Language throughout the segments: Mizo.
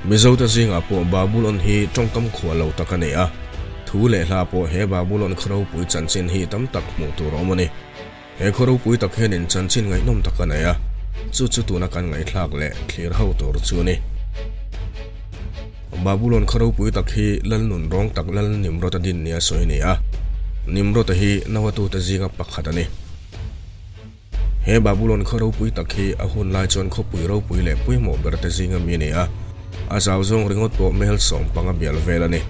Mizote zingah pawh Babulon hi tawngkam khual lo tak a ni a, thu leh hla pawh he Babulon khaw ropui chanchin hi tam tak hmuh tur a awm a ni. He khaw ropui tak hianin chanchin ngaihnawm tak a nei a, chu chu tuna kan ngaihthlak leh thlir ho tur chu a ni. Babulon khaw ropui tak hi lal nun rawng tak lal Nimrod-a din nia sawi a ni a, Nimrod-a hi Noah-tute zinga pakhat a ni. He Babulon khaw ropui tak hi a hun lai chuan khawpui ropui leh pawimawh ber te zinga mi a ni a, a zau zawng ringawt pawh mel 15 bial vel a ni.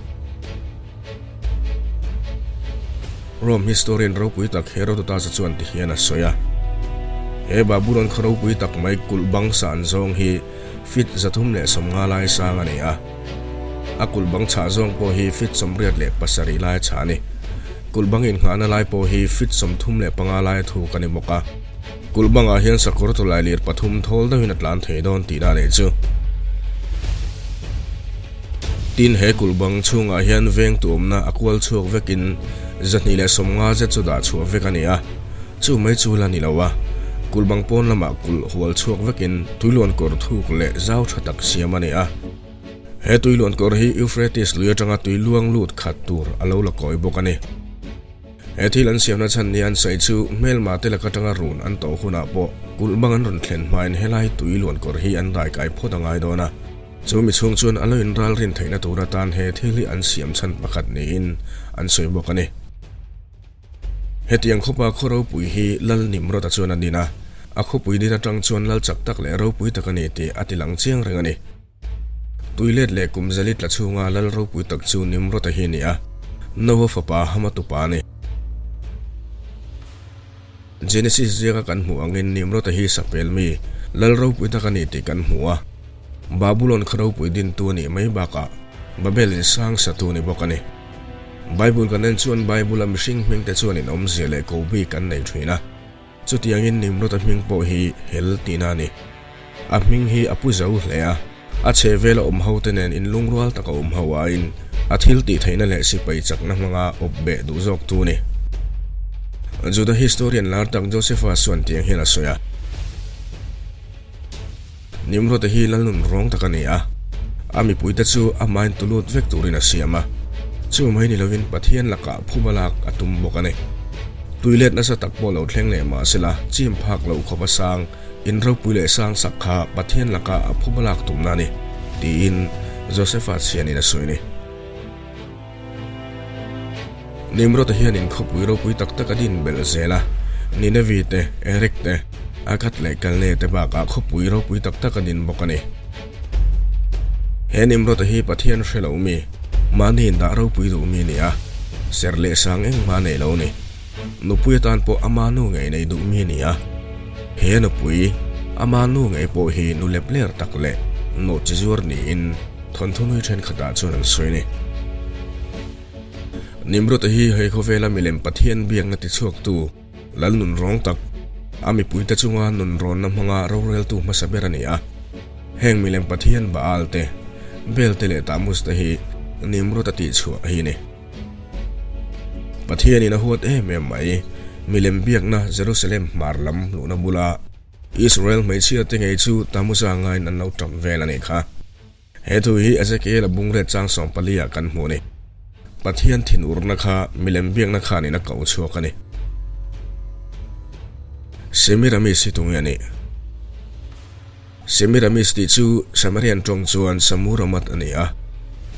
Rome historian ropui tak Herodotus-a chuan ti hian a sawi a, He Babulon khaw ropui tak mai kulh bang san zawng hi feet 350 lai sang a ni a, A kulh bang chhah zawng pawh hi feet 87 lai a chhah a ni. Kulh bang innghahna lai pawh hi feet 35 lai a thuk a ni bawk a. Kulh bangah hian sakawr tawlai lir pathum thawl deuhin a tlan thei dawn tih dah leh chu. Tin, he kulh bang chhungah hian veng tuamna a kual chhuak vekin 250 zet chu dah chhuah vek a ni a. Chu mai chu la ni lo a, kulh bang pawn lamah kulh hual chhuak vekin tuiluan kawr thuk leh zau tha tak siam a ni a. He tuiluan kawr hi Euphrates lui atanga tui luang lut khat tur a lo la kawi bawk a ni. He thil an siamna chhan ni an sawi chu hmelma te lak atanga run an tawh hunah pawh kulh bang an rawn thlen hmain helai tuiluan kawr hi an daikai phawt a ngai dawn a. Chu mi chhung chuan a lo inral rin theihna tur atan he thil hi an siam chhan pakhat niin an sawi bawk a ni. Hetiang khawpa khaw ropui hi Lal Nimrod-a chuan a din a, a khawpui din atang chuan lal chak tak leh ropui tak a ni tih a ti lang chiang reng a ni. Tuilet leh kum zali tla chhunga lal ropui tak chu Nimrod-a hi a ni a, Noah fapa Hama tupa a ni. Genesis ziaka kan hmuh angin Nimrod-a hi sapel mi, lal ropui tak a ni tih kan hmu a. Babulon khaw ropui dintu a nih mai bakah Babel in sang satu a ni bawk a ni. Bible kan en chuan Bible-a mihring hmingte chuan in awmzia leh ko bik an nei thin a. Chutiangin Nimrod-a hming pawh hi Hel tihna a ni. A hming hi a pu zo hle a, a chhe vela awm hote nen inlungrual taka awm ho aiin a thil tih theihna leh sipai chakna hmanga awp beh duh zawktu a ni. Juda historian lar tak Josephus chuan tiang hian a sawi a. Nimrod-a hi lalnun rawng tak a ni a, a mipuite chu a main tulut vek turin a siam a, chu mai ni lovin Pathian lakah phuba lak a tum bawk a ni. Tuilet nasa tak pawh lo thleng leh mah sela, chim phak loh khawp a sang, in ropui leh sang sak kha Pathian lakah a phuba lak tumna a ni, tiin Josepha chhianin a sawi a ni. Nimrod-a hianin khawpui ropui tak tak a din belh zel a, Ninevi te, Erek te, Akkad leh Kalne te bakah khawpui ropui tak tak a din bawk a ni. He Nimrod-a hi Pathian hre lo mi, mahni indah ropui duh mi a ni a, ser leh sang engmah a nei lo a ni. Nupui atan pawh ama nu ngei nei duh mi a ni a, he nupui, ama nu ngei pawh hi nu lep ler tak leh nawh chi zuar niin thawnthu nui thenkhatah chuan an sawi a ni. Nimrod-a hi hei khawvela milem Pathian biakna tichhuaktu lal nun rawng tak, a mipuite chunga nun rawnna hmanga roreltu hmasa ber a ni a. Heng milem Pathian Baal te, Bel te leh Tammuz te hi Nimrod-a tihchhuah hi a ni. Pathianin a huat em em mai. Milem biakna Jerusalem hmar lam luhna bula Israel hmeichhia te ngei chu Tamuza ngaiin an lo tap vel a nih kha. He thu hi Ezekiel a bungret chang 14 ah kan hmuh a ni. Pathian thinurna kha milem biakna khanin a ko chhuak a ni. Semiramis hi tunge a nih? Semiramis tih chu Samarian tawng chuan Samuramat a ni a,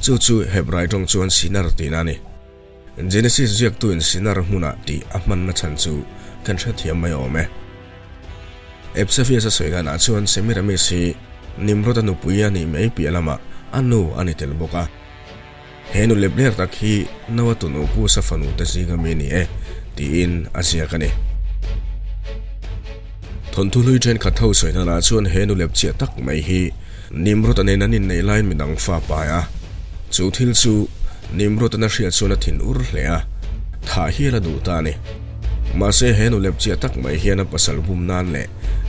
chu chu Hebrai tawng chuan Sinar tihna a ni. Genesis ziaktuin Sinar hmunah tih a hmanna chhan chu kan hrethiam mai awm e. Epsefius a sawi danah chuan Semiramis hi Nimrod-a nupui a nih mai piah lamah a nu a ni tel bawk a. He nu lepler tak hi Noah tunu Kusa fanu te zinga mi a ni e, tiin a ziak a ni. Thawnthu hlui thenkhat ho sawi hnan ah chuan he nu lep chiah tak mai hi Nimrod-a nen an inneih laiin midang fa pai a. Chu thil chu Nimrod-an a hriat chuan a thin ur hle a, thah hial a duh ta a ni. Mahse he nu lep chiah tak mai hian a pasal bum nan leh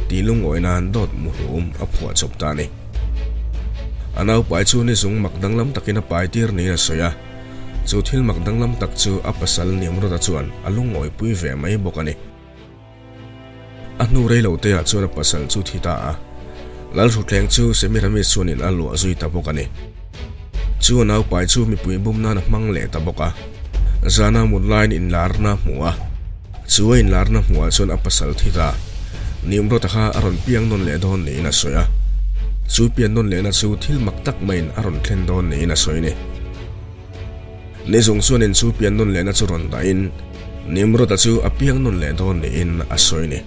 tih lungawi nan dawt muhlum a phuah chawp ta a ni. A naupai chu ni zung mak danglam takin a pai tir niin a sawi a, chu thil mak danglam tak chu a pasal Nimrod-a chuan a lungawipui ve mai bawk a ni. A hnu rei lo teah chuan a pasal chu thi ta a. Lalhrutthleng chu Semiramis chuanin a luah zui ta bawk a ni. Chu a naupai chu mipui bum nan a hmang leh ta bawk a. Zana mut laiin inlarna a hmu a. Chu a inlarna hmuhah chuan a pasal thi ta. Nimrod-a kha a rawn piang nawn leh dawn niin a sawi a. Chu pian nawn lehna chu thil mak tak maiin a rawn thlen dawn niin a sawi a ni. Ni zung chuanin chu pian nawn lehna chu rawn dahin Nimrod-a chu a piang nawn leh dawn niin a sawi a ni.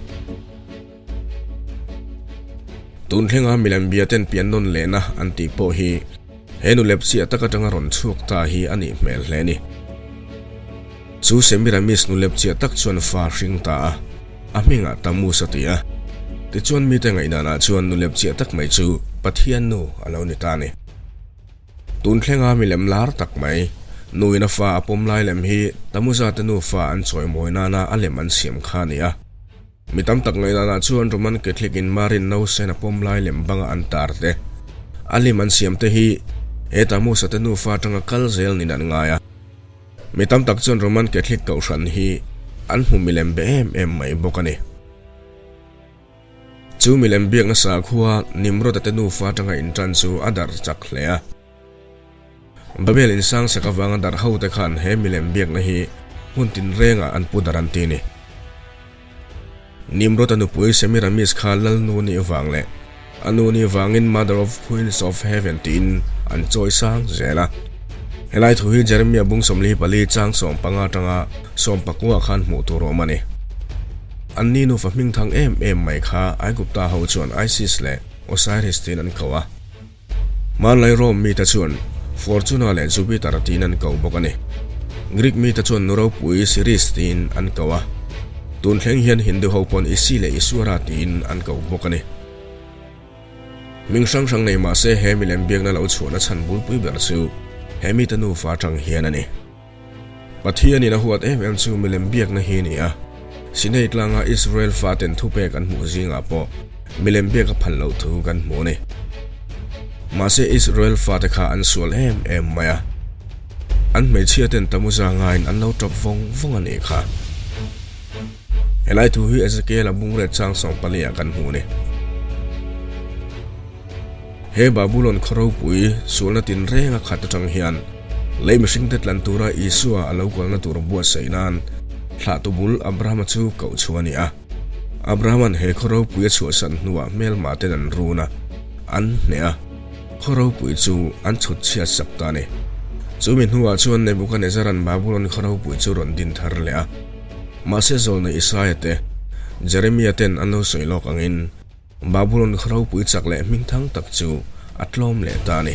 Tun thlenga milem bia ten pian nawn lehna an tih pawh hi he nu lepchiah tak atanga rawn chhuak ta hi a nih hmel hle a ni. Chu Semiramis nu lepchiah tak chuan fa hring ta a, a hmingah Tammuz a ti a. Tichuan mite ngaihdanah chuan nu lepchiah tak mai chu Pathian nu a lo ni ta a ni. Tun thlenga milem lar tak mai, nuin a fa a pawm lai lem hi Tamuza te nufa an chawimawi nana a lem an siam kha a ni a. Mi tam tak ngaihdanah chuan Roman Catholic in Marin nausen a pawm lai lem banga an tar te, a lim an siam te hi he Tamusa te nufa atanga kal zel niin an ngai a. Mi tam tak chuan Roman Catholic kohhran hi an hmu milem be em em mai bawk a ni. Chu milem biakna sakhua Nimrod-a te nufa atanga intan chu a darh chak hle a. Babel insang sak avanga darh ho te khan he milem biakna hi hmun tinrengah an pu darh an ti a ni. Nimrod-a nupui Semiramis kha Lalnu nih vang leh a nu nih vangin Mother of Queens of Heaven tiin an chawi sang zel a. Helai thu hi Jeremia bung 44 chang 15 atanga 19 khan hmuh tur a awm a ni. Anni nufa hmingthang em em mai kha Aigupta ho chuan Isis leh Osiris tiin an ko a. Hmanlai Rome mite chuan Fortuna leh Jupiter tiin an ko bawk a ni. Greek mite chuan nu ropui Ceres tiin an ko a. Tun thleng hian Hindu ho pawn Isi leh Iswara tiin an ko bawk a ni. Hming hrang hrang nei mah se he milem biakna lo chhuahna chhan bulpui ber chu he mite nufa atang hian a ni. Pathianin a huat em em chu milem biakna hi a ni a, Sinai tlanga Israel faten thupek an hmuh zingah pawh milem biak a phal loh thu kan hmu a ni. Mahse Israel fate kha an sual em em mai a, an hmeichhiaten Tamuza ngaiin an lo tawp vawng vawng a nih kha. Helai thu hi Ezekiel-a bungret chang 14 ah kan hmu a ni. He Babulon khaw ropui sualna tinreng a khat atang hian lei mihringte tlan tura Isua a lo kalna tur buatsaih nan thlahtu bul Abrahama chu koh chhuah a ni a. Abrahama'n he khaw ropui a chhuahsan hnuah hmelma ten an run a, an hneh a, khaw ropui chu an chhut chhiat sak ta a ni. Chumi hnuah chuan Nebukanezzara'n Babulon khaw ropui chu rawn din thar leh a. Mahse zawlnei Isaia te, Jeremia ten an lo sawi lawk angin, Babulon khaw ropui chak leh hmingthang tak chu a tlawm leh ta a ni.